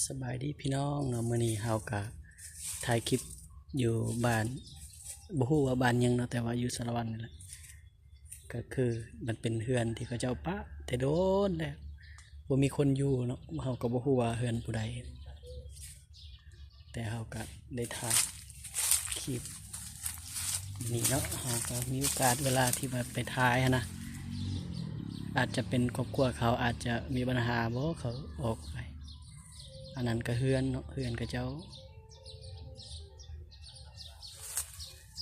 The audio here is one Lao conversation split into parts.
ສະບາຍດີພີ່ນ້ອງເນາະ, ມື້ນີ້ເຮົາກະຖ່າຍຄລິບຢູ່ບ້ານ ບໍ່ຮູ້ວ່າບ້ານຫຍັງເນາະ ແຕ່ວ່າຢູ່ສາລະວັນນີ້ແຫຼະ. ກະຄືມັນເປັນເຮືອນທີ່ເຂົາເຈົ້າປະແຕ່ດົນແລ້ວ ບໍ່ມີຄົນຢູ່ເນາະ, ເຮົາກະບໍ່ຮູ້ວ່າເຮືອນຜູ້ໃດ. ແຕ່ເຮົາກະໄດ້ຖ່າຍຄລິບນີ້ເນາະ, ເຮົາກະມີໂອກາດເວລາທີ່ວ່າໄປຖ່າຍຫັ້ນນະ, ອາດຈະເປັນຄອບຄົວເຂົາອາດຈະມີບັນຫາບໍ ເຂົາອອກໄປ. ອັນນັ້ນກະເຮືອນເນາະ, ເຮືອນເຂົາເຈົ້າ.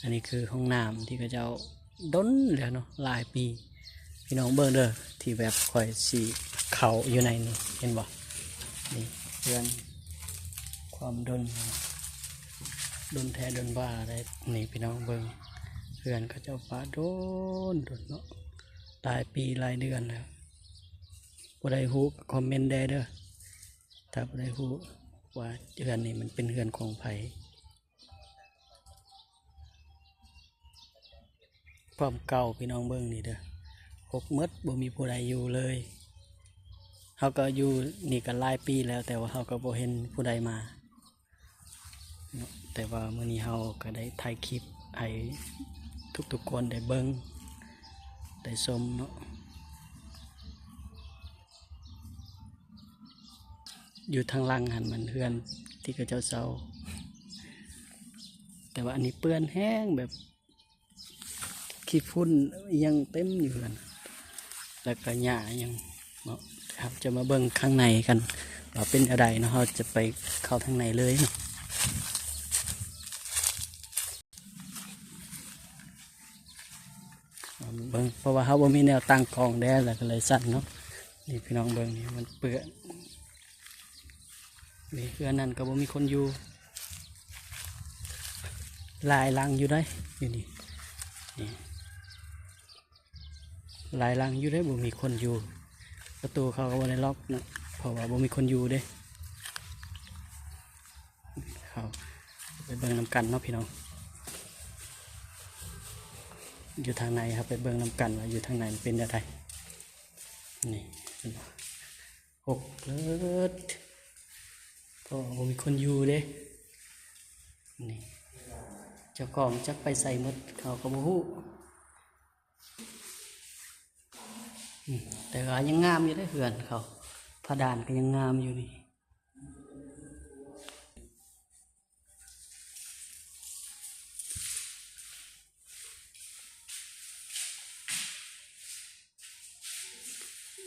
ອັນນີ້ຄືຫ້ອງນ້ຳທີ່ເຂົາເຈົ້າ ດົນແລ້ວເນາະ ຫຼາຍປີ. ພີ່ນ້ອງເບິ່ງເດີ ທີ່ແບບຂ້ອຍຊິເຂົ້າຢູ່ໃນນີ້ ເຫັນບໍ່? ນີ້ເຮືອນຄວາມດົນ ດົນແທ້ດົນວ່າໄດ໋. ນີ້ພີ່ນ້ອງເບິ່ງ ເຮືອນເຂົາເຈົ້າປະດົນ ດົນເນາະ ຫຼາຍປີຫຼາຍເດືອນແລ້ວ. ຜູ້ໃດຮູ້ກະຄອມເມັນແດ່ເດີ ຖ້າຜູ້ໃດຮູ້ວ່າເຮືອນນີ້ມັນເປັນເຮືອນຂອງໃຜ. ຄວາມເກົ່າພີ່ນ້ອງເບິ່ງນີ້ເດີ ຮົກໝົດ ບໍ່ມີຜູ້ໃດຢູ່ເລີຍ. ເຮົາກະຢູ່ນີ້ກະຫຼາຍປີແລ້ວ ແຕ່ວ່າເຮົາກະບໍ່ເຫັນຜູ້ໃດມາເນາະ, ແຕ່ວ່າມື້ນີ້ເຮົາກະໄດ້ຖ່າຍຄລິບໃຫ້ທຸກໆຄົນໄດ້ເບິ່ງໄດ້ຊົມເນາະ. ຢູ່ທາງຫຼັງຫັ້ນມັນເຮືອນທີ່ເຂົາເຈົ້າເຊົ່າ, ແຕ່ວ່າອັນນີ້ເປື້ອນແຮງ ແບບຂີ້ຝຸ່ນອີ່ຫຍັງເຕັມຢູ່ຫັ້ນ ແລ້ວກະຫຍ້າອີ່ຫຍັງເນາະ. ເຮົາຈະມາເບິ່ງຂ້າງໃນກັນວ່າເປັນແນວໃດເນາະ, ເຮົາຈະໄປເຂົ້າທາງໃນເລີຍເນາະ. ເບິ່ງ ເພາະວ່າເຮົາບໍ່ມີແນວຕັ້ງກ້ອງແດ່ ແລ້ວກະເລີຍສັ່ນເນາະ. ນີ້ພີ່ນ້ອງເບິ່ງ ນີ້ມັນເປື້ອນ ນີ້ເຮືອນນັ້ນກະບໍ່ມີຄົນຢູ່ ຫຼາຍຫຼັງຢູ່ໃດ໋ ຢູ່ນີ້ ນີ້ຫຼາຍຫຼັງຢູ່ໃດ໋ ບໍ່ມີຄົນຢູ່. ປະຕູເຂົາກະບໍ່ໄດ້ລັອກເນາະ ເພາະວ່າບໍ່ມີຄົນຢູ່ເດ້. ເຮົາໄປເບິ່ງນຳກັນເນາະພີ່ນ້ອງ, ຢູ່ທາງໃນ ເຮົາໄປເບິ່ງນຳກັນວ່າຢູ່ທາງໃນມັນເປັນແນວໃດ. ນີ້ເຫັນບໍ່ ຮົກເລີດ ເພາະວ່າບໍ່ມີຄົນຢູ່ເດ້. ນີ້ເຈົ້າຂອງຈັກໄປໃສໝົດ ເຂົາກະບໍ່ຮູ້. ອືມ ແຕ່ວ່າຍັງງາມຢູ່ເດ້ເຮືອນເຂົາ, ຜະດານກະຍັງງາມຢູ່ນີ້.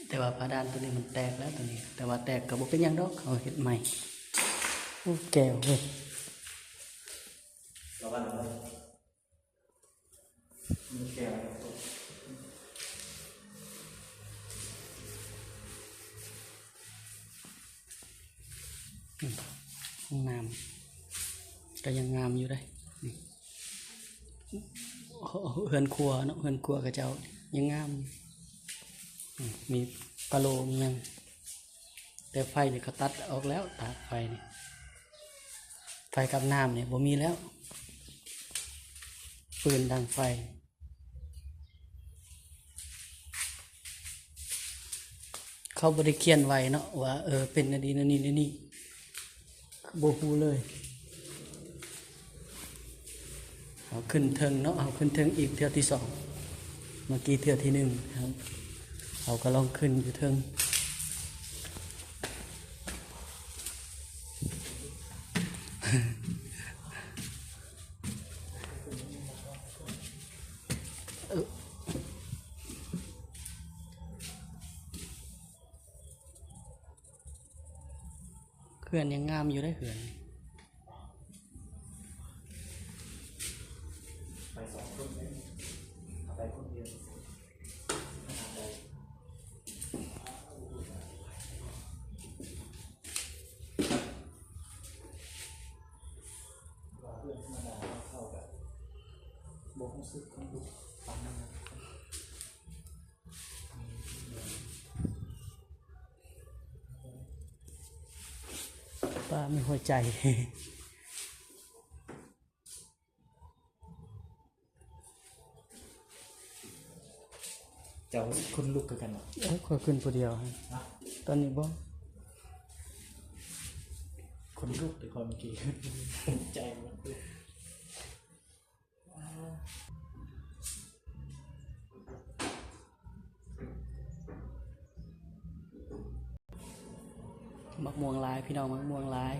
ແຕ່ວ່າຜະດານໂຕນີ້ມັນແຕກແລ້ວ ໂຕນີ້ ແຕ່ວ່າແຕກກະບໍ່ເປັນຫຍັງດອກ ເຮົາເຮັດໃໝ່. ໂອ້ ແກ້ວເວີຍ. ລະວັງເດີ ມີແກ້ວ. ອືມ ຫ້ອງນ້ຳກະຍັງງາມຢູ່ເດ້. ນີ້ ເຮືອນຄົວເນາະ ເຮືອນຄົວເຂົາເຈົ້າຍັງງາມ. ອືມ ມີປະໂລມີຫຍັງ. ແຕ່ໄຟນີ້ເຂົາຕັດອອກແລ້ວ ຕາກໄຟນີ້ ໄຟກັບນ້ຳນີ້ບໍ່ມີແລ້ວ ຟືນດັງໄຟ. ເຂົາບໍ່ໄດ້ຂຽນໄວ້ເນາະວ່າ ເອີ ເປັນແນວນີ້ແນວນີ້ແນວນີ້ ຄືບໍ່ຮູ້ເລີຍ. ເຮົາຂຶ້ນເທິງເນາະ ເຮົາຂຶ້ນເທິງອີກເທື່ອທີສອງ. ເມື່ອກີ້ເທື່ອທີໜຶ່ງ ເຮົາ ເຮົາກະລອງຂຶ້ນຢູ່ເທິງ. ເຮືອນຍັງງາມຢູ່ເດ້ ເຮືອນ. ປ້າມີຫົວໃຈ. ເຈົ້າຄົນລຸກຄືກັນເນາະ. ເອີ ຂ້ອຍຂຶ້ນຜູ້ດຽວ. ຕອນນີ້ບໍ່ ລຸກແຕ່ກ່ອນກີ້ ໃຈມັນ ໝາກມ່ວງຫຼາຍ ພີ່ນ້ອງ ໝາກມ່ວງຫຼາຍ.